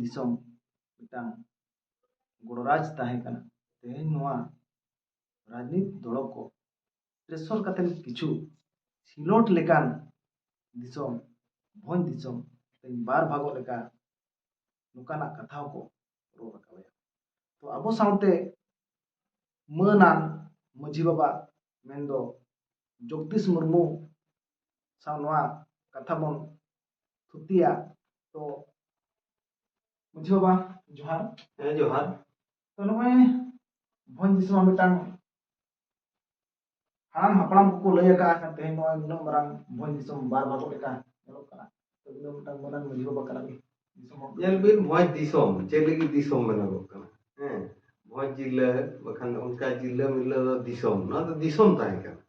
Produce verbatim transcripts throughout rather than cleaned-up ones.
ᱫᱤᱥᱚᱢ ᱢᱤᱫᱴᱟᱝ ᱜᱚᱲᱚᱨᱟᱡᱽ ᱛᱟᱦᱮᱸ ᱠᱟᱱᱟ᱾ ᱛᱮᱦᱮᱧ ᱱᱚᱣᱟ ᱨᱟᱡᱽᱱᱤᱛ ᱫᱚᱞ ᱠᱚ ᱯᱨᱮᱥᱚᱨ ᱠᱟᱛᱮ ᱠᱤᱪᱷᱩ ᱥᱤᱞᱚᱴ ᱞᱮᱠᱟᱱ ᱫᱤᱥᱚᱢ, ᱵᱷᱚᱸᱡᱽ ᱫᱤᱥᱚᱢ ᱛᱮᱦᱮᱧ ᱵᱟᱨ ᱵᱷᱟᱜᱚᱜ ᱞᱮᱠᱟ ᱱᱚᱝᱠᱟᱱᱟᱜ ᱠᱟᱛᱷᱟ ᱦᱚᱸᱠᱚ ᱨᱚᱲ ᱨᱟᱠᱟᱵ ᱮᱫᱟ᱾ ᱛᱚ ᱟᱵᱚ ᱥᱟᱶᱛᱮ ᱢᱟᱹᱱᱟᱱ ᱢᱟᱹᱡᱷᱤ ᱵᱟᱵᱟ ᱢᱮᱱᱫᱚ ᱡᱚᱜᱽᱫᱤᱥ ᱢᱩᱨᱢᱩ ᱥᱟᱶ ᱱᱚᱣᱟ ᱠᱟᱛᱷᱟ ᱵᱚᱱ ᱛᱷᱩᱛᱤᱭᱟ᱾ ᱛᱚ ᱢᱟᱹᱡᱷᱤ ᱵᱟᱵᱟ, ᱡᱚᱦᱟᱨ᱾ ᱦᱮᱸ, ᱡᱚᱦᱟᱨ᱾ ᱛᱚ ᱱᱚᱜᱼᱚᱭ ᱵᱷᱚᱸᱡᱽ ᱫᱤᱥᱚᱢ ᱢᱤᱫᱴᱟᱝ ᱦᱟᱲᱟᱢ ᱦᱟᱯᱲᱟᱢ ᱠᱚᱠᱚ ᱞᱟᱹᱭ ᱟᱠᱟᱫ ᱠᱟᱱ ᱛᱮᱦᱮᱧ ᱱᱚᱜᱼᱚᱭ ᱱᱩᱱᱟᱹᱜ ᱢᱟᱨᱟᱝ ᱵᱷᱚᱸᱡᱽ ᱫᱤᱥᱚᱢ ᱵᱟᱨ ᱵᱷᱟᱜᱚᱜ ᱞᱮᱠᱟ ᱧᱮᱞᱚᱜ ᱠᱟᱱᱟ᱾ ᱛᱚ ᱤᱧ ᱫᱚ ᱢᱤᱫᱴᱟᱝ ᱢᱟᱹᱱᱟᱱ ᱢᱟᱹᱡᱷᱤ ᱵᱟᱵᱟ ᱠᱟᱱᱟ ᱞᱤᱧ᱾ ᱫᱤᱥᱚᱢ ᱦᱚᱲ ᱧᱮᱞ ᱵᱤᱱ, ᱵᱷᱚᱸᱡᱽ ᱫᱤᱥᱚᱢ ᱪᱮᱫ ᱞᱟᱹᱜᱤᱫ ᱫᱤᱥᱚᱢ ᱢᱮᱱᱚᱜᱚᱜ ᱠᱟᱱᱟ? ᱦᱮᱸ, ᱵᱷᱚᱸᱡᱽ ᱡᱤᱞᱟᱹ, ᱵᱟᱠᱷᱟᱱ ᱚᱱᱠᱟ ᱡᱤᱞᱟᱹ ᱢᱤᱞᱟᱹ ᱫᱚ ᱫᱤᱥᱚᱢ, ᱱᱚᱣᱟ ᱫᱚ ᱫᱤᱥᱚᱢ ᱛᱟᱦᱮᱸ ᱠᱟᱱᱟ᱾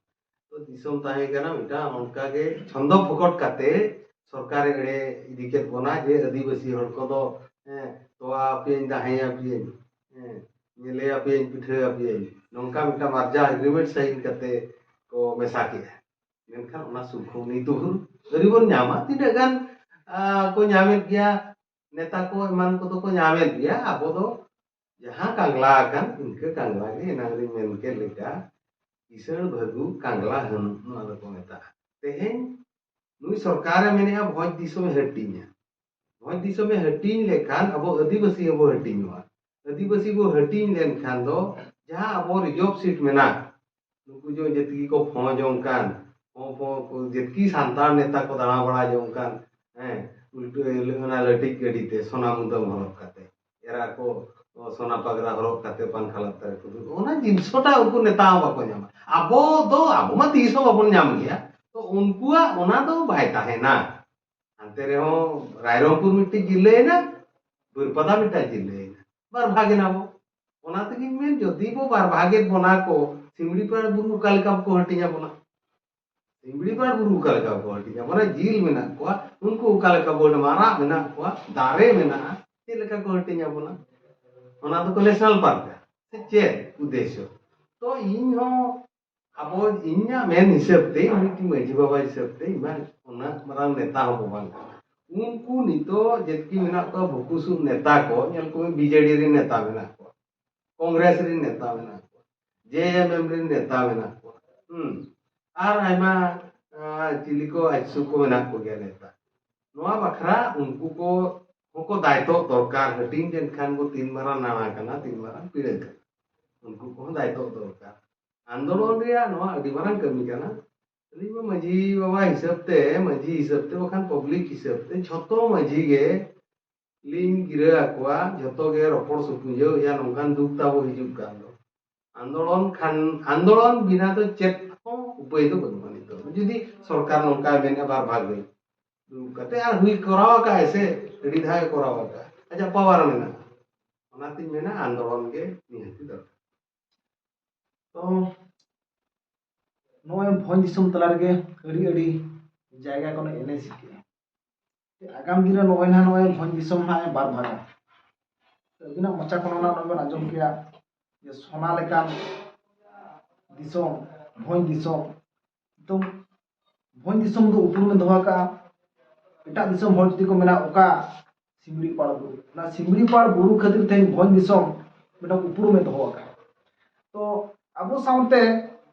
ᱛᱚ ᱫᱤᱥᱚᱢ ᱛᱟᱦᱮᱸ ᱠᱟᱱᱟ ᱢᱤᱫᱴᱟᱝ ᱚᱱᱠᱟ ᱜᱮ ᱪᱷᱚᱱᱫᱚ ᱯᱷᱚᱠᱚᱴ ᱠᱟᱛᱮ ᱥᱚᱨᱠᱟᱨᱮ ᱮᱲᱮ ᱤᱫᱤ ᱠᱮᱫ ᱵᱚᱱᱟ ᱡᱮ ᱟᱹᱫᱤᱵᱟᱹᱥᱤ ᱦᱚᱲ ᱠᱚᱫᱚ, ᱦᱮᱸ, ᱛᱚᱣᱟ ᱟᱯᱮᱭᱟᱹᱧ, ᱫᱟᱦᱮᱸ ᱟᱯᱮᱭᱟᱹᱧ, ᱦᱮᱸ, ᱧᱮᱞᱮ ᱟᱯᱮᱭᱟᱹᱧ, ᱯᱤᱴᱷᱟᱹ ᱟᱯᱮᱭᱟᱹᱧ, ᱱᱚᱝᱠᱟ ᱢᱤᱫᱴᱟᱝ ᱢᱟᱨᱡᱟ ᱮᱜᱽᱨᱤᱢᱮᱱᱴ ᱥᱟᱭᱤᱱ ᱠᱟᱛᱮ ᱠᱚ ᱢᱮᱥᱟ ᱠᱮᱜᱼᱟ᱾ ᱢᱮᱱᱠᱷᱟᱱ ᱚᱱᱟ ᱥᱩᱠ ᱦᱚᱸ ᱱᱤᱛ ᱵᱷᱳᱨ ᱟᱹᱣᱨᱤ ᱵᱚᱱ ᱧᱟᱢᱟ᱾ ᱛᱤᱱᱟᱹᱜ ᱜᱟᱱ, ᱟ, ᱠᱚ ᱧᱟᱢᱮᱫ ᱜᱮᱭᱟ, ᱱᱮᱛᱟ ᱠᱚ ᱮᱢᱟᱱ ᱠᱚᱫᱚ ᱠᱚ ᱧᱟᱢᱮᱫ ᱜᱮᱭᱟ᱾ ᱟᱵᱚ ᱫᱚ ᱡᱟᱦᱟᱸ ᱠᱟᱝᱞᱟ ᱟᱠᱟᱱ, ᱤᱱᱠᱟᱹ ᱠᱟᱝᱞᱟ ᱜᱮ ᱮᱱᱟᱝ ᱨᱤᱧ ᱢᱮᱱ ᱠᱮᱫ ᱞᱮᱠᱟ, ᱠᱤᱥᱟᱹᱬ ᱵᱷᱟᱹᱜᱩ ᱠᱟᱝᱞᱟ ᱦᱟᱹᱱ, ᱱᱚᱣᱟ ᱫᱚᱠᱚ ᱢᱮᱛᱟᱜᱼᱟ᱾ ᱛᱮᱦᱮᱧ ᱱᱩᱭ ᱥᱚᱨᱠᱟᱨᱮ ᱢᱮᱱᱮᱜᱼᱟ ᱵᱷᱚᱸᱡᱽ ᱫᱤᱥᱚᱢᱮ ᱦᱟᱹᱴᱤᱧᱟ᱾ ᱵᱷᱚᱸᱡᱽ ᱫᱤᱥᱚᱢᱮ ᱦᱟᱹᱴᱤᱧ ᱞᱮᱠᱷᱟᱱ ᱟᱵᱚ ᱟᱹᱫᱤᱵᱟᱹᱥᱤ ᱦᱚᱸᱵᱚ ᱦᱟᱹᱴᱤᱧᱚᱜᱼᱟ᱾ ᱟᱹᱫᱤᱵᱟᱹᱥᱤ ᱵᱚ ᱦᱟᱹᱴᱤᱧ ᱞᱮᱱᱠᱷᱟᱱ ᱫᱚ ᱡᱟᱦᱟᱸ ᱟᱵᱚ ᱨᱤᱡᱟᱨᱵᱷ ᱥᱤᱴ ᱢᱮᱱᱟᱜ, ᱱᱩᱠᱩ ᱡᱚ ᱡᱟᱹᱛᱤ ᱠᱚ ᱯᱷᱚᱸ ᱡᱚᱝ ᱠᱟᱱ, ᱯᱷᱚᱸ ᱯᱷᱚᱸ ᱠᱚ ᱡᱟᱹᱛᱤ ᱥᱟᱱᱛᱟᱲ ᱱᱮᱛᱟ ᱠᱚ ᱫᱟᱬᱟ ᱵᱟᱲᱟ ᱡᱚᱝ ᱠᱟᱱ, ᱦᱮᱸ, ᱩᱞᱴᱟᱹ ᱚᱱᱟ ᱞᱟᱹᱴᱤᱡ ᱜᱟᱹᱰᱤ ᱛᱮ ᱥᱚᱱᱟ ᱢᱩᱫᱟᱹᱢ ᱦᱚᱨᱚᱜ ᱠᱟᱛᱮ, ᱮᱨᱟ ᱠᱚ ᱥᱚᱱᱟ ᱯᱟᱜᱽᱨᱟ ᱦᱚᱨᱚᱜ ᱠᱟᱛᱮ ᱯᱟᱝᱠᱷᱟ ᱞᱟᱛᱟᱨ ᱨᱮᱠᱚ ᱫᱩᱲᱩᱵ, ᱚᱱᱟ ᱡᱤᱱᱤᱥᱴᱟ ᱩᱱᱠᱩ ᱱᱮᱛᱟ ᱦᱚᱸ ᱵᱟᱠᱚ ᱧᱟᱢᱟ᱾ ᱟᱵᱚ ᱫᱚ, ᱟᱵᱚ ᱢᱟ ᱛᱤᱥ ᱦᱚᱸ ᱵᱟᱵᱚᱱ ᱧᱟᱢ ᱜᱮᱭᱟ, ᱛᱚ ᱩᱱᱠᱩᱣᱟᱜ ᱚᱱᱟ ᱫᱚ ᱵᱟᱭ ᱛᱟᱦᱮᱱᱟ᱾ ᱦᱟᱱᱛᱮ ᱨᱮᱦᱚᱸ ᱨᱟᱭᱨᱚᱝᱯᱩᱨ ᱢᱤᱫᱴᱤᱡ ᱡᱤᱞᱟᱹᱭᱮᱱᱟ, ᱵᱟᱹᱨᱯᱟᱫᱟ ᱢᱤᱫᱴᱟᱝ ᱡᱤᱞᱟᱹᱭᱮᱱᱟ, ᱵᱟᱨ ᱵᱷᱟᱜᱽ ᱮᱱᱟ ᱵᱚ᱾ ᱚᱱᱟ ᱛᱮᱜᱤᱧ ᱢᱮᱱ, ᱡᱩᱫᱤ ᱵᱚ ᱵᱟᱨ ᱵᱷᱟᱜᱮᱫ ᱵᱚᱱᱟ ᱠᱚ, ᱥᱤᱢᱲᱤ ᱯᱟᱲ ᱵᱩᱨᱩ ᱚᱠᱟ ᱞᱮᱠᱟ ᱠᱚ ᱦᱟᱹᱴᱤᱧ ᱟᱵᱚᱱᱟ? ᱥᱤᱢᱲᱤ ᱯᱟᱲ ᱵᱩᱨᱩ ᱚᱠᱟ ᱞᱮᱠᱟ ᱠᱚ ᱦᱟᱹᱴᱤᱧ ᱟᱵᱚᱱᱟ? ᱡᱤᱞ ᱢᱮᱱᱟᱜ ᱠᱚᱣᱟ, ᱩᱱᱠᱩ ᱚᱠᱟ ᱞᱮᱠᱟ ᱵᱚᱱ, ᱢᱟᱨᱟᱜ ᱢᱮᱱᱟᱜ ᱠᱚᱣᱟ, ᱫᱟᱨᱮ ᱢᱮᱱᱟᱜᱼᱟ, ᱪᱮᱫ ᱞᱮᱠᱟ ᱠᱚ ᱦᱟᱹᱴᱤᱧ ᱟᱵᱚᱱᱟ? ᱚᱱᱟ ᱫᱚᱠᱚ ᱱᱮᱥᱱᱟᱞ ᱯᱟᱨᱠ ᱥᱮ ᱪᱮᱫ ᱩᱫᱽᱫᱮᱥᱥᱚ? ᱛᱚ ᱤᱧ ᱦᱚᱸ ᱟᱵᱚ, ᱤᱧᱟᱹᱜ ᱢᱮᱱ ᱦᱤᱥᱟᱹᱵ ᱛᱮ, ᱢᱤᱫᱴᱤᱡ ᱢᱟᱹᱡᱷᱤ ᱵᱟᱵᱟ ᱦᱤᱥᱟᱹᱵ ᱛᱮ, ᱤᱧ ᱢᱟ ᱩᱱᱟᱹᱜ ᱢᱟᱨᱟᱝ ᱱᱮᱛᱟ ᱦᱚᱸ ᱵᱟᱝ ᱠᱟᱱᱟ᱾ ᱩᱱᱠᱩ ᱱᱤᱛᱚᱜ ᱡᱮᱛᱠᱤ ᱢᱮᱱᱟᱜ ᱠᱚᱣᱟ ᱵᱷᱩᱠᱩᱥᱩᱜ ᱱᱮᱛᱟ ᱠᱚ, ᱧᱮᱞ ᱠᱚᱢᱮ, ᱵᱤᱡᱮᱰᱤ ᱨᱮᱱ ᱱᱮᱛᱟ ᱢᱮᱱᱟᱜ ᱠᱚᱣᱟ, ᱠᱚᱝᱜᱨᱮᱥ ᱨᱮᱱ ᱱᱮᱛᱟ ᱢᱮᱱᱟᱜ ᱠᱚᱣᱟ, ᱡᱮ ᱮᱢ ᱮᱢ ᱨᱮᱱ ᱱᱮᱛᱟ ᱢᱮᱱᱟᱜ ᱠᱚᱣᱟ᱾ ᱦᱩᱸ᱾ ᱟᱨ ᱟᱭᱢᱟ, ᱟᱸ, ᱪᱤᱞᱤ ᱠᱚ ᱟᱡᱥᱩ ᱠᱚ ᱢᱮᱱᱟᱜ ᱠᱚᱜᱮᱭᱟ ᱱᱮᱛᱟ᱾ ᱱᱚᱣᱟ ᱵᱟᱠᱷᱨᱟ ᱩᱱᱠᱩ ᱠᱚ ᱦᱚᱸᱠᱚ ᱫᱟᱭᱛᱚᱜ ᱫᱚᱨᱠᱟᱨ᱾ ᱦᱟᱹᱴᱤᱧ ᱞᱮᱱᱠᱷᱟᱱ ᱠᱚ ᱛᱤᱱ ᱢᱟᱨᱟᱝ ᱱᱟᱣᱟ ᱠᱟᱱᱟ, ᱛᱤᱱ ᱢᱟᱨᱟᱝ ᱯᱤᱲᱟᱹ ᱠᱟᱱᱟ, ᱩᱱᱠᱩ ᱠᱚᱦᱚᱸ ᱫᱟᱭᱛᱚᱜ ᱫᱚᱨᱠᱟᱨ᱾ ᱟᱱᱫᱳᱞᱚᱱ ᱨᱮᱭᱟᱜ ᱱᱚᱣᱟ ᱟᱹᱰᱤ ᱢᱟᱨᱟᱝ ᱠᱟᱹᱢᱤ ᱠᱟᱱᱟ᱾ ᱟᱹᱞᱤᱧ ᱢᱟ ᱢᱟᱹᱡᱷᱤ ᱵᱟᱵᱟ ᱦᱤᱥᱟᱹᱵ ᱛᱮ, ᱢᱟᱹᱡᱷᱤ ᱦᱤᱥᱟᱹᱵ ᱛᱮ, ᱵᱟᱠᱷᱟᱱ ᱯᱟᱵᱽᱞᱤᱠ ᱦᱤᱥᱟᱹᱵ ᱛᱮ, ᱡᱷᱚᱛᱚ ᱢᱟᱹᱡᱷᱤ ᱜᱮ ᱞᱤᱧ ᱜᱤᱨᱟᱹ ᱟᱠᱚᱣᱟ, ᱡᱷᱚᱛᱚ ᱜᱮ ᱨᱚᱯᱚᱲ ᱥᱩᱯᱩᱡᱷᱟᱹᱣ ᱦᱩᱭᱩᱜᱼᱟ᱾ ᱱᱚᱝᱠᱟᱱ ᱫᱩᱠ ᱛᱟᱵᱚ ᱦᱤᱡᱩᱜ ᱠᱟᱱ ᱫᱚ, ᱟᱱᱫᱳᱞᱚᱱ ᱠᱷᱟᱱ, ᱟᱱᱫᱳᱞᱚᱱ ᱵᱤᱱᱟ ᱫᱚ ᱪᱮᱫ ᱦᱚᱸ ᱩᱯᱟᱹᱭ ᱫᱚ ᱵᱟᱹᱱᱩᱜᱼᱟ᱾ ᱱᱤᱛᱚᱜ ᱡᱩᱫᱤ ᱥᱚᱨᱠᱟᱨ ᱱᱚᱝᱠᱟᱭ ᱢᱮᱱᱮᱫᱼᱟ ᱵᱟᱨ ᱵᱷᱟᱜᱽ ᱨᱮ ᱫᱩᱲᱩᱵ ᱠᱟᱛᱮ, ᱟᱨ ᱦᱩᱭ ᱠᱚᱨᱟᱣ ᱟᱠᱟᱫᱼᱟᱭ ᱥᱮ, ᱟᱹᱰᱤ ᱫᱷᱟᱣ ᱮ ᱠᱚᱨᱟᱣ ᱟᱠᱟᱫᱼᱟ, ᱟᱡᱟᱜ ᱯᱟᱣᱟᱨ ᱢᱮᱱᱟᱜᱼᱟ᱾ ᱚᱱᱟᱛᱤᱧ ᱢᱮᱱᱟ ᱟᱱᱫᱳᱞᱚᱱ ᱜᱮ ᱱᱤᱦᱟᱹᱛᱤ ᱫᱚᱨᱠᱟᱨ᱾ ᱛᱚ ᱱᱚᱜᱼᱚᱭ ᱵᱷᱚᱸᱡᱽ ᱫᱤᱥᱚᱢ ᱛᱟᱞᱟ ᱨᱮᱜᱮ ᱟᱹᱰᱤ ᱟᱹᱰᱤ ᱡᱟᱭᱜᱟ ᱠᱷᱚᱱ ᱮᱱᱮᱡ ᱠᱮᱜᱼᱟ᱾ ᱟᱜᱟᱢ ᱫᱤᱱ ᱨᱮ ᱱᱚᱜᱼᱚᱭ ᱱᱟᱦᱟᱜ ᱱᱚᱜᱼᱚᱭ ᱵᱷᱚᱸᱡᱽ ᱫᱤᱥᱚᱢ ᱱᱟᱦᱟᱜ ᱮ ᱵᱟᱨ ᱵᱷᱟᱜᱟ᱾ ᱛᱚ ᱟᱹᱵᱤᱱᱟᱜ ᱢᱚᱪᱟ ᱠᱷᱚᱱ ᱚᱱᱟ ᱱᱚᱜᱼᱚᱭ ᱵᱚᱱ ᱟᱸᱡᱚᱢ ᱠᱮᱜᱼᱟ ᱡᱮ ᱥᱚᱱᱟ ᱞᱮᱠᱟᱱ ᱫᱤᱥᱚᱢ, ᱵᱷᱚᱸᱡᱽ ᱫᱤᱥᱚᱢ᱾ ᱱᱤᱛᱚᱝ ᱵᱷᱚᱸᱡᱽ ᱫᱤᱥᱚᱢ ᱫᱚ ᱩᱯᱨᱩᱢ ᱮ ᱫᱚᱦᱚ ᱟᱠᱟᱫᱼᱟ᱾ ᱮᱴᱟᱜ ᱫᱤᱥᱚᱢ ᱦᱚᱲ ᱡᱩᱫᱤ ᱠᱚ ᱢᱮᱱᱟ ᱚᱠᱟ ᱥᱤᱢᱲᱤ ᱯᱟᱲ ᱵᱩᱨᱩ, ᱚᱱᱟ ᱥᱤᱢᱲᱤ ᱯᱟᱲ ᱵᱩᱨᱩ ᱠᱷᱟᱹᱛᱤᱨ ᱛᱮᱦᱮᱧ ᱵᱷᱚᱸᱡᱽ ᱫᱤᱥᱚᱢ ᱢᱤᱫᱴᱟᱝ ᱩᱯᱨᱩᱢ ᱮ ᱫᱚᱦᱚ ᱟᱠᱟᱫᱼᱟ᱾ ᱛᱚ ᱟᱵᱚ ᱥᱟᱶᱛᱮ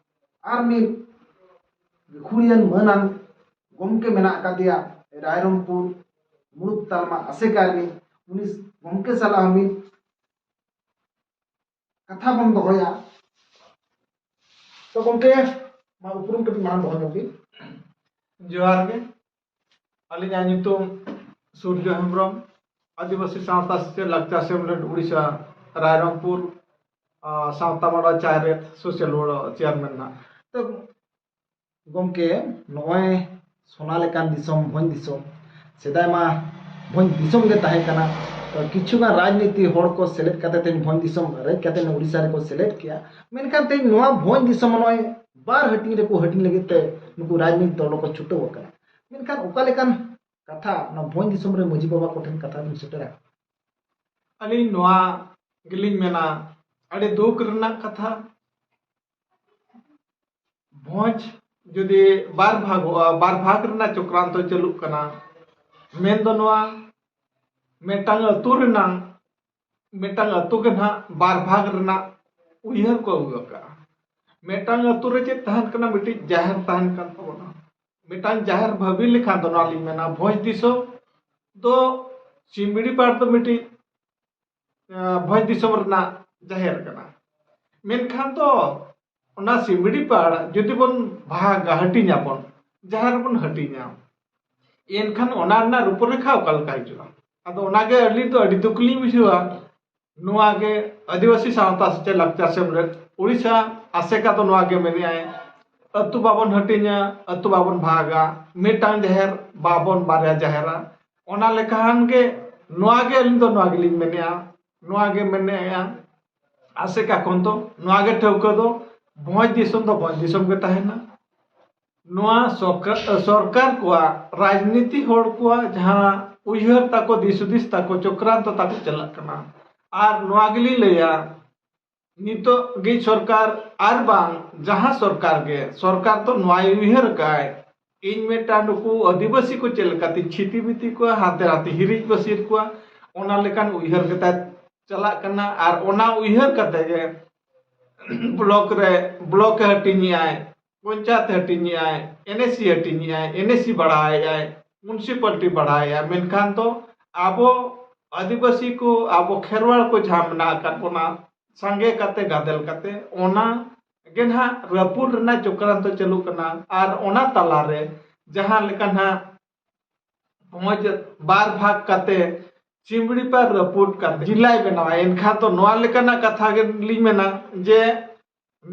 ᱟᱨ ᱢᱤᱫ ᱜᱟᱹᱠᱷᱩᱲᱤᱭᱟᱹᱱ ᱢᱟᱹᱱᱟᱱ ᱜᱚᱢᱠᱮ ᱢᱮᱱᱟᱜ ᱟᱠᱟᱫᱮᱭᱟ ᱨᱟᱭᱨᱚᱝᱯᱩᱨ ᱢᱩᱲᱩᱫ ᱛᱟᱞᱢᱟ ᱟᱥᱮᱠᱟ ᱨᱤᱱᱤᱡ᱾ ᱩᱱᱤ ᱜᱚᱢᱠᱮ ᱥᱟᱞᱟᱜ ᱦᱚᱸ ᱢᱤᱫ ᱠᱟᱛᱷᱟ ᱵᱚᱱ ᱫᱚᱦᱚᱭᱟ᱾ ᱛᱚ ᱜᱚᱢᱠᱮ, ᱢᱟ ᱩᱯᱨᱩᱢ ᱠᱟᱹᱴᱤᱡ ᱢᱟᱲᱟᱝ ᱫᱚᱦᱚ ᱧᱚᱜ ᱵᱤᱱ᱾ ᱡᱚᱦᱟᱨ ᱜᱮ᱾ ᱟᱹᱞᱤᱧᱟᱜ ᱧᱩᱛᱩᱢ ᱥᱩᱨᱡᱚ ᱦᱮᱢᱵᱨᱚᱢ, ᱟᱹᱫᱤᱵᱟᱹᱥᱤ ᱥᱟᱶᱛᱟ ᱥᱮᱪᱮᱫ ᱞᱟᱠᱪᱟᱨ ᱥᱮᱢᱞᱮᱫ ᱩᱲᱤᱥᱥᱟ ᱨᱟᱭᱨᱚᱝᱯᱩᱨ, ᱟᱸ, ᱥᱟᱶᱛᱟ ᱢᱟᱰᱣᱟ ᱪᱟᱭᱨᱮᱛ ᱥᱳᱥᱟᱞ ᱵᱳᱨᱰ ᱪᱮᱭᱟᱨᱢᱮᱱ ᱱᱟᱜ᱾ ᱛᱚ ᱜᱚᱢᱠᱮ, ᱱᱚᱜᱼᱚᱭ ᱥᱚᱱᱟ ᱞᱮᱠᱟᱱ ᱫᱤᱥᱚᱢ, ᱵᱷᱚᱸᱡᱽ ᱫᱤᱥᱚᱢ, ᱥᱮᱫᱟᱭ ᱢᱟ ᱵᱷᱚᱸᱡᱽ ᱫᱤᱥᱚᱢ ᱜᱮ ᱛᱟᱦᱮᱸ ᱠᱟᱱᱟ᱾ ᱛᱚ ᱠᱤᱪᱷᱩ ᱜᱟᱱ ᱨᱟᱡᱽᱱᱤᱛᱤ ᱦᱚᱲ ᱠᱚ ᱥᱮᱞᱮᱫ ᱠᱟᱛᱮ ᱛᱮᱦᱮᱧ ᱵᱷᱚᱸᱡᱽ ᱫᱤᱥᱚᱢ ᱨᱮᱡ ᱠᱟᱛᱮ ᱩᱲᱤᱥᱥᱟ ᱨᱮᱠᱚ ᱥᱮᱞᱮᱫ ᱠᱮᱜᱼᱟ᱾ ᱢᱮᱱᱠᱷᱟᱱ ᱛᱮᱦᱮᱧ ᱱᱚᱣᱟ ᱵᱷᱚᱸᱡᱽ ᱫᱤᱥᱚᱢ ᱱᱚᱜᱼᱚᱭ ᱵᱟᱨ ᱦᱟᱹᱴᱤᱧ ᱨᱮᱠᱚ ᱦᱟᱹᱴᱤᱧ ᱞᱟᱹᱜᱤᱫ ᱛᱮ ᱱᱩᱠᱩ ᱨᱟᱡᱽᱱᱤᱛᱤ ᱫᱚᱞ ᱫᱚᱠᱚ ᱪᱷᱩᱴᱟᱹᱣ ᱟᱠᱟᱱᱟ᱾ ᱢᱮᱱᱠᱷᱟᱱ ᱚᱠᱟ ᱞᱮᱠᱟᱱ ᱠᱟᱛᱷᱟ ᱱᱚᱣᱟ ᱵᱷᱚᱸᱡᱽ ᱫᱤᱥᱚᱢ ᱨᱮ ᱢᱟᱹᱡᱷᱤ ᱵᱟᱵᱟ ᱠᱚᱴᱷᱮᱱ ᱠᱟᱛᱷᱟ ᱵᱤᱱ ᱥᱮᱴᱮᱨᱟ? ᱟᱹᱞᱤᱧ ᱱᱚᱣᱟ ᱜᱮᱞᱤᱧ ᱢᱮᱱᱟ, ᱟᱹᱰᱤ ᱫᱩᱠ ᱨᱮᱱᱟᱜ ᱠᱟᱛᱷᱟ, ᱵᱷᱚᱸᱡᱽ ᱡᱩᱫᱤ ᱵᱟᱨ ᱵᱷᱟᱜᱚᱜᱼᱟ, ᱵᱟᱨ ᱵᱷᱟᱜᱽ ᱨᱮᱱᱟᱜ ᱪᱚᱠᱨᱟᱱᱛᱚ ᱪᱟᱹᱞᱩᱜ ᱠᱟᱱᱟ, ᱢᱮᱱ ᱫᱚ ᱱᱚᱣᱟ, ᱢᱤᱫᱴᱟᱝ ᱟᱹᱛᱩ ᱨᱮᱱᱟᱝ, ᱢᱤᱫᱴᱟᱝ ᱟᱹᱛᱩ ᱜᱮ ᱱᱟᱦᱟᱜ ᱵᱟᱨ ᱵᱷᱟᱜᱽ ᱨᱮᱱᱟᱜ ᱩᱭᱦᱟᱹᱨ ᱠᱚ ᱟᱹᱜᱩ ᱟᱠᱟᱫᱼᱟ᱾ ᱢᱤᱫᱴᱟᱝ ᱟᱹᱛᱩ ᱨᱮ ᱪᱮᱫ ᱛᱟᱦᱮᱱ ᱠᱟᱱᱟ? ᱢᱤᱫᱴᱤᱡ ᱡᱟᱦᱮᱨ ᱛᱟᱦᱮᱱ ᱠᱟᱱ ᱛᱟᱵᱚᱱᱟ᱾ ᱢᱤᱫᱴᱟᱝ ᱡᱟᱦᱮᱨ ᱵᱷᱟᱹᱵᱤ ᱞᱮᱠᱷᱟᱱ ᱫᱚ ᱱᱚᱣᱟ ᱞᱤᱧ ᱢᱮᱱᱟ, ᱵᱷᱚᱸᱡᱽ ᱫᱤᱥᱚᱢ ᱫᱚ ᱥᱤᱢᱲᱤ ᱯᱟᱲ ᱫᱚ ᱢᱤᱫᱴᱤᱡ, ᱟᱸ, ᱵᱷᱚᱸᱡᱽ ᱫᱤᱥᱚᱢ ᱨᱮᱱᱟᱜ ᱡᱟᱦᱮᱨ ᱠᱟᱱᱟ᱾ ᱢᱮᱱᱠᱷᱟᱱ ᱫᱚ ᱚᱱᱟ ᱥᱤᱢᱲᱤ ᱯᱟᱲ ᱡᱩᱫᱤ ᱵᱚᱱ ᱵᱷᱟᱜᱟ, ᱦᱟᱹᱴᱤᱧ ᱟᱵᱚᱱ, ᱡᱟᱦᱮᱨ ᱵᱚᱱ ᱦᱟᱹᱴᱤᱧᱟ, ᱮᱱᱠᱷᱟᱱ ᱚᱱᱟ ᱨᱮᱱᱟᱜ ᱨᱩᱯᱚᱨᱮᱠᱷᱟ ᱚᱠᱟ ᱞᱮᱠᱟ ᱦᱤᱡᱩᱜᱼᱟ? ᱟᱫᱚ ᱚᱱᱟᱜᱮ ᱟᱹᱞᱤᱧ ᱫᱚ ᱟᱹᱰᱤ ᱫᱩᱠ ᱞᱤᱧ ᱵᱩᱡᱷᱟᱹᱣᱟ᱾ ᱱᱚᱣᱟ ᱜᱮ ᱟᱹᱫᱤᱵᱟᱹᱥᱤ ᱥᱟᱶᱛᱟ ᱥᱮᱪᱮᱫ ᱞᱟᱠᱪᱟᱨ ᱥᱮᱢᱞᱮᱫ ᱩᱲᱤᱥᱥᱟ ᱟᱥᱮᱠᱟ ᱫᱚ ᱱᱚᱣᱟ ᱜᱮ ᱢᱮᱱᱮᱜᱼᱟᱭ, ᱟᱹᱛᱩ ᱵᱟᱵᱚᱱ ᱦᱟᱹᱴᱤᱧᱟ, ᱟᱹᱛᱩ ᱵᱟᱵᱚᱱ ᱵᱷᱟᱜᱟ, ᱢᱤᱫᱴᱟᱝ ᱡᱟᱦᱮᱨ ᱵᱟᱵᱚᱱ ᱵᱟᱨᱭᱟ ᱡᱟᱦᱮᱨᱟ᱾ ᱚᱱᱟ ᱞᱮᱠᱷᱟᱱ ᱜᱮ ᱱᱚᱣᱟ ᱜᱮ ᱟᱹᱞᱤᱧ ᱫᱚ ᱱᱚᱣᱟ ᱜᱮᱞᱤᱧ ᱢᱮᱱᱮᱜᱼᱟ, ᱱᱚᱣᱟ ᱜᱮ ᱢᱮᱱᱮᱜᱼᱟ᱾ ᱟᱥᱮᱠᱟ ᱠᱷᱚᱱ ᱫᱚ ᱱᱚᱣᱟ ᱜᱮ ᱴᱷᱟᱹᱣᱠᱟᱹ ᱫᱚ, ᱵᱷᱚᱸᱡᱽ ᱫᱤᱥᱚᱢ ᱫᱚ ᱵᱷᱚᱸᱡᱽ ᱫᱤᱥᱚᱢ ᱜᱮ ᱛᱟᱦᱮᱱᱟ᱾ ᱱᱚᱣᱟ ᱥᱚᱨᱠᱟᱨ, ᱥᱚᱨᱠᱟᱨ ᱠᱚᱣᱟᱜ, ᱨᱟᱡᱽᱱᱤᱛᱤ ᱦᱚᱲ ᱠᱚᱣᱟᱜ ᱡᱟᱦᱟᱸ ᱩᱭᱦᱟᱹᱨ ᱛᱟᱠᱚ, ᱫᱤᱥ ᱦᱩᱫᱤᱥ ᱛᱟᱠᱚ, ᱪᱚᱠᱨᱟᱱᱛᱚ ᱛᱟᱠᱚ ᱪᱟᱞᱟᱜ ᱠᱟᱱᱟ᱾ ᱟᱨ ᱱᱚᱣᱟ ᱜᱮᱞᱤᱧ ᱞᱟᱹᱭᱟ, ᱱᱤᱛᱚᱜ ᱜᱮ ᱥᱚᱨᱠᱟᱨ ᱟᱨ ᱵᱟᱝ ᱡᱟᱦᱟᱸ ᱥᱚᱨᱠᱟᱨ ᱜᱮ, ᱥᱚᱨᱠᱟᱨ ᱫᱚ ᱱᱚᱣᱟᱭ ᱩᱭᱦᱟᱹᱨ ᱠᱟᱜᱼᱟᱭ, ᱤᱧ ᱢᱤᱫᱴᱟᱝ ᱱᱩᱠᱩ ᱟᱹᱫᱤᱵᱟᱹᱥᱤ ᱠᱚ ᱪᱮᱫ ᱞᱮᱠᱟᱛᱮ ᱪᱷᱤᱛᱤ ᱵᱤᱛᱤ ᱠᱚᱣᱟ, ᱦᱟᱱᱛᱮ ᱱᱟᱛᱮ ᱦᱤᱨᱤᱡ ᱯᱟᱹᱥᱤᱨ ᱠᱚᱣᱟ, ᱚᱱᱟ ᱞᱮᱠᱟᱱ ᱩᱭᱦᱟᱹᱨ ᱠᱟᱛᱮ ᱪᱟᱞᱟᱜ ᱠᱟᱱᱟ᱾ ᱟᱨ ᱚᱱᱟ ᱩᱭᱦᱟᱹᱨ ᱠᱟᱛᱮ ᱜᱮ ᱵᱞᱚᱠ ᱨᱮ, ᱵᱞᱚᱠ ᱮ ᱦᱟᱹᱴᱤᱧᱮᱜᱼᱟᱭ, ᱯᱚᱧᱪᱟᱭᱮᱛ ᱦᱟᱹᱴᱤᱧᱮᱜᱼᱟᱭ, ᱮᱱ ᱮ ᱥᱤ ᱦᱟᱹᱴᱤᱧᱮᱜᱼᱟᱭ, ᱮᱱ ᱮ ᱥᱤ ᱵᱟᱲᱟᱭᱮᱜᱼᱟᱭ, ᱢᱩᱱᱥᱤᱯᱟᱞᱴᱤ ᱵᱟᱲᱟᱭᱮᱜᱼᱟᱭ᱾ ᱢᱮᱱᱠᱷᱟᱱ ᱫᱚ ᱟᱵᱚ ᱟᱹᱫᱤᱵᱟᱹᱥᱤ ᱠᱚ, ᱟᱵᱚ ᱠᱷᱮᱨᱣᱟᱲ ᱠᱚ ᱡᱟᱦᱟᱸ ᱢᱮᱱᱟᱜ ᱟᱠᱟᱫ ᱵᱚᱱᱟ, ᱥᱟᱸᱜᱮ ᱠᱟᱛᱮ, ᱜᱟᱫᱮᱞ ᱠᱟᱛᱮ, ᱚᱱᱟ ᱜᱮ ᱱᱟᱦᱟᱜ ᱨᱟᱹᱯᱩᱫ ᱨᱮᱱᱟᱜ ᱪᱚᱠᱨᱟᱱᱛᱚ ᱪᱟᱹᱞᱩᱜ ᱠᱟᱱᱟ᱾ ᱟᱨ ᱚᱱᱟ ᱛᱟᱞᱟᱨᱮ ᱡᱟᱦᱟᱸ ᱞᱮᱠᱟ ᱱᱟᱦᱟᱜ ᱵᱷᱚᱸᱡᱽ ᱵᱟᱨ ᱵᱷᱟᱜᱽ ᱠᱟᱛᱮ ᱥᱤᱢᱲᱤ ᱯᱟᱲ ᱨᱟᱹᱯᱩᱫ ᱠᱟᱛᱮ ᱡᱤᱞᱟᱭ ᱵᱮᱱᱟᱣᱟ, ᱮᱱᱠᱷᱟᱱ ᱫᱚ ᱱᱚᱣᱟ ᱞᱮᱠᱟᱱᱟᱜ ᱠᱟᱛᱷᱟ ᱜᱮᱞᱤᱧ ᱢᱮᱱᱟ ᱡᱮ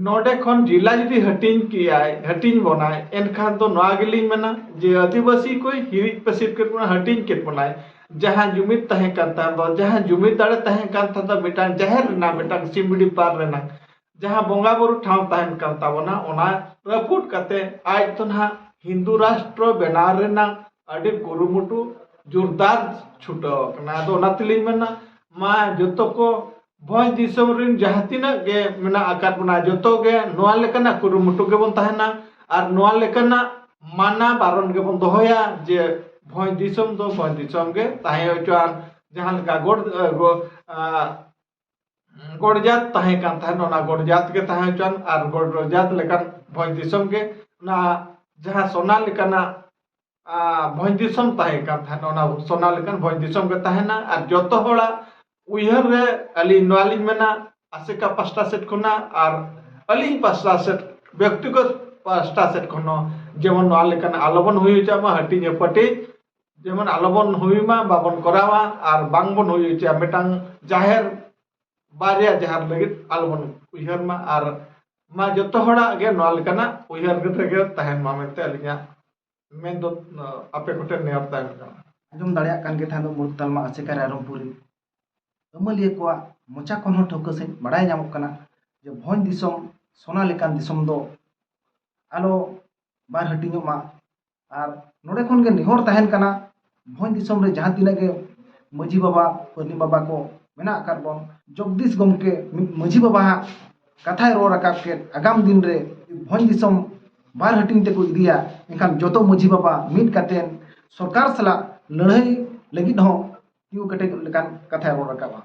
ᱱᱚᱰᱮ ᱠᱷᱚᱱ ᱡᱤᱞᱟ ᱡᱩᱫᱤ ᱦᱟᱹᱴᱤᱧ ᱠᱮᱜᱼᱟᱭ, ᱦᱟᱹᱴᱤᱧ ᱵᱚᱱᱟᱭ, ᱮᱱᱠᱷᱟᱱ ᱫᱚ ᱱᱚᱣᱟ ᱜᱮᱞᱤᱧ ᱢᱮᱱᱟ ᱡᱮ ᱟᱹᱫᱤᱵᱟᱹᱥᱤ ᱠᱚ ᱦᱤᱨᱤᱡ ᱯᱟᱹᱥᱤᱨ ᱠᱮᱫ ᱵᱚᱱᱟ, ᱦᱟᱹᱴᱤᱧ ᱠᱮᱫ ᱵᱚᱱᱟᱭ, ᱡᱟᱦᱟᱸ ᱡᱩᱢᱤᱫ ᱛᱟᱦᱮᱸ ᱠᱟᱱ ᱛᱟᱦᱮᱸ ᱫᱚ, ᱡᱟᱦᱟᱸ ᱡᱩᱢᱤᱫ ᱫᱟᱲᱮ ᱛᱟᱦᱮᱸ ᱠᱟᱱ ᱛᱟᱦᱮᱸ ᱫᱚ, ᱢᱤᱫᱴᱟᱝ ᱡᱟᱦᱮᱨ ᱨᱮᱱᱟᱜ, ᱢᱤᱫᱴᱟᱝ ᱥᱤᱢᱲᱤ ᱯᱟᱲ ᱨᱮᱱᱟᱜ ᱡᱟᱦᱟᱸ ᱵᱚᱸᱜᱟ ᱵᱩᱨᱩ ᱴᱷᱟᱶ ᱛᱟᱦᱮᱱ ᱠᱟᱱ ᱛᱟᱵᱚᱱᱟ, ᱚᱱᱟ ᱨᱟᱹᱯᱩᱫ ᱠᱟᱛᱮ ᱟᱡ ᱫᱚ ᱱᱟᱦᱟᱜ ᱦᱤᱱᱫᱩ ᱨᱟᱥᱴᱨᱚ ᱵᱮᱱᱟᱣ ᱨᱮᱱᱟᱜ ᱟᱹᱰᱤ ᱠᱩᱨᱩᱢᱩᱴᱩ ᱡᱳᱨᱫᱟᱨ ᱪᱷᱩᱴᱟᱹᱣ ᱟᱠᱟᱱᱟ᱾ ᱟᱫᱚ ᱚᱱᱟ ᱛᱮᱞᱤᱧ ᱢᱮᱱᱟ, ᱢᱟ ᱡᱚᱛᱚ ᱠᱚ ᱵᱷᱚᱸᱡᱽ ᱫᱤᱥᱚᱢ ᱨᱮᱱ ᱡᱟᱦᱟᱸ ᱛᱤᱱᱟᱹᱜ ᱜᱮ ᱢᱮᱱᱟᱜ ᱟᱠᱟᱫ ᱵᱚᱱᱟ, ᱡᱚᱛᱚ ᱜᱮ ᱱᱚᱣᱟ ᱞᱮᱠᱟᱱᱟᱜ ᱠᱩᱨᱩᱢᱩᱴᱩ ᱜᱮᱵᱚᱱ ᱛᱟᱦᱮᱱᱟ ᱟᱨ ᱱᱚᱣᱟ ᱞᱮᱠᱟᱱᱟᱜ ᱢᱟᱱᱟ ᱵᱟᱨᱚᱱ ᱜᱮᱵᱚᱱ ᱫᱚᱦᱚᱭᱟ ᱡᱮ ᱵᱷᱚᱸᱡᱽ ᱫᱤᱥᱚᱢ ᱫᱚ ᱵᱷᱚᱸᱡᱽ ᱫᱤᱥᱚᱢ ᱜᱮ ᱛᱟᱦᱮᱸ ᱦᱚᱪᱚᱣᱟᱱ᱾ ᱡᱟᱦᱟᱸ ᱞᱮᱠᱟ ᱜᱚᱰ-, ᱮ, ᱜᱚ-, ᱟ, ᱜᱚᱰᱡᱟᱛ ᱛᱟᱦᱮᱸ ᱠᱟᱱ ᱛᱟᱦᱮᱸᱱ, ᱚᱱᱟ ᱜᱚᱰᱡᱟᱛ ᱜᱮ ᱛᱟᱦᱮᱸ ᱦᱚᱪᱚᱣᱟᱱ, ᱟᱨ ᱜᱚᱰᱡᱟᱛ ᱞᱮᱠᱟᱱ ᱵᱷᱚᱸᱡᱽ ᱫᱤᱥᱚᱢ ᱜᱮ ᱚᱱᱟ ᱡᱟᱦᱟᱸ ᱥᱚᱱᱟ ᱞᱮᱠᱟᱱᱟᱜ, ᱟ, ᱵᱷᱚᱸᱡᱽ ᱫᱤᱥᱚᱢ ᱛᱟᱦᱮᱸ ᱠᱟᱱ ᱛᱟᱦᱮᱸᱱ, ᱚᱱᱟ ᱥᱚᱱᱟ ᱞᱮᱠᱟᱱ ᱵᱷᱚᱸᱡᱽ ᱫᱤᱥᱚᱢ ᱜᱮ ᱛᱟᱦᱮᱸᱱᱟ᱾ ᱟᱨ ᱡᱚᱛᱚ ᱦᱚᱲᱟᱜ ᱩᱭᱦᱟᱹᱨ ᱨᱮ ᱟᱹᱞᱤᱧ ᱱᱚᱣᱟ ᱞᱤᱧ ᱢᱮᱱᱟ, ᱟᱥᱮᱠᱟ ᱯᱟᱥᱴᱟ ᱥᱮᱫ ᱠᱷᱚᱱᱟᱜ ᱟᱨ ᱟᱹᱞᱤᱧ ᱯᱟᱥᱴᱟ ᱥᱮᱫ, ᱵᱮᱠᱛᱤᱜᱚᱛ ᱯᱟᱥᱴᱟ ᱥᱮᱫ ᱠᱷᱚᱱ ᱦᱚᱸ, ᱡᱮᱢᱚᱱ ᱱᱚᱣᱟ ᱞᱮᱠᱟᱱ ᱟᱞᱚᱵᱚᱱ ᱦᱩᱭ ᱦᱚᱪᱚᱜ ᱢᱟ, ᱦᱟᱹᱴᱤᱧ ᱦᱟᱹᱯᱟᱹᱴᱤ ᱡᱮᱢᱚᱱ ᱟᱞᱚᱵᱚᱱ ᱦᱩᱭ ᱢᱟ, ᱵᱟᱵᱚᱱ ᱠᱚᱨᱟᱣᱟ ᱟᱨ ᱵᱟᱝᱵᱚᱱ ᱦᱩᱭ ᱦᱚᱪᱚᱭᱟ᱾ ᱢᱤᱫᱴᱟᱝ ᱡᱟᱦᱮᱨ, ᱵᱟᱨᱭᱟ ᱡᱟᱦᱮᱨ ᱞᱟᱹᱜᱤᱫ ᱟᱞᱚᱵᱚᱱ ᱩᱭᱦᱟᱹᱨ ᱢᱟ᱾ ᱟᱨ ᱢᱟ ᱡᱚᱛᱚ ᱦᱚᱲᱟᱜ ᱜᱮ ᱱᱚᱣᱟ ᱞᱮᱠᱟᱱᱟᱜ ᱩᱭᱦᱟᱹᱨ ᱨᱮᱜᱮ ᱛᱟᱦᱮᱱ ᱢᱟ ᱢᱮᱱᱛᱮ ᱟᱹᱞᱤᱧᱟᱜ ᱢᱮᱱ ᱫᱚ, ᱟᱯᱮ ᱠᱚᱴᱷᱮᱱ ᱱᱮᱦᱚᱨ ᱛᱟᱦᱮᱱ ᱠᱟᱱᱟ᱾ ᱟᱸᱡᱚᱢ ᱫᱟᱲᱮᱭᱟᱜ ᱠᱟᱱ ᱜᱮ ᱛᱟᱦᱮᱸ ᱫᱚ ᱢᱩᱲᱩᱫ ᱛᱟᱞᱢᱟ ᱟᱥᱮᱠᱟ ᱨᱟᱭᱨᱚᱝᱯᱩᱨᱤ ᱟᱹᱢᱟᱹᱞᱤᱭᱟᱹ ᱠᱚᱣᱟᱜ ᱢᱚᱪᱟ ᱠᱷᱚᱱ ᱦᱚᱸ ᱴᱷᱟᱹᱣᱠᱟᱹ ᱥᱟᱺᱦᱤᱡ ᱵᱟᱲᱟᱭ ᱧᱟᱢᱚᱜ ᱠᱟᱱᱟ ᱡᱮ ᱵᱷᱚᱸᱡᱽ ᱫᱤᱥᱚᱢ, ᱥᱚᱱᱟ ᱞᱮᱠᱟᱱ ᱫᱤᱥᱚᱢ ᱫᱚ ᱟᱞᱚ ᱵᱟᱨ ᱦᱟᱹᱴᱤᱧᱚᱜ ᱢᱟ᱾ ᱟᱨ ᱱᱚᱰᱮ ᱠᱷᱚᱱ ᱜᱮ ᱱᱮᱦᱚᱨ ᱛᱟᱦᱮᱱ ᱠᱟᱱᱟ, ᱵᱷᱚᱸᱡᱽ ᱫᱤᱥᱚᱢ ᱨᱮ ᱡᱟᱦᱟᱸ ᱛᱤᱱᱟᱹᱜ ᱜᱮ ᱢᱟᱹᱡᱷᱤ ᱵᱟᱵᱟ, ᱯᱟᱹᱨᱱᱤ ᱵᱟᱵᱟ ᱠᱚ ᱢᱮᱱᱟᱜ ᱟᱠᱟᱫ ᱵᱚᱱ, ᱡᱚᱜᱽᱫᱤᱥ ᱜᱚᱢᱠᱮ ᱢᱤᱫ ᱢᱟᱹᱡᱷᱤ ᱵᱟᱵᱟᱣᱟᱜ ᱠᱟᱛᱷᱟᱭ ᱨᱚᱲ ᱨᱟᱠᱟᱵ ᱠᱮᱫ, ᱟᱜᱟᱢ ᱫᱤᱱ ᱨᱮ ᱵᱷᱚᱸᱡᱽ ᱫᱤᱥᱚᱢ ᱵᱟᱨ ᱦᱟᱹᱴᱤᱧ ᱛᱮᱠᱚ ᱤᱫᱤᱭᱟ, ᱮᱱᱠᱷᱟᱱ ᱡᱚᱛᱚ ᱢᱟᱹᱡᱷᱤ ᱵᱟᱵᱟ ᱢᱤᱫ ᱠᱟᱛᱮ ᱥᱚᱨᱠᱟᱨ ᱥᱟᱞᱟᱜ ᱞᱟᱹᱲᱦᱟᱹᱭ ᱞᱟᱹᱜᱤᱫ ᱦᱚᱸ ᱛᱤᱸᱜᱩ ᱠᱮᱴᱮᱡᱚᱜ ᱞᱮᱠᱟᱱ ᱠᱟᱛᱷᱟᱭ ᱨᱚᱲ ᱨᱟᱠᱟᱵᱟ᱾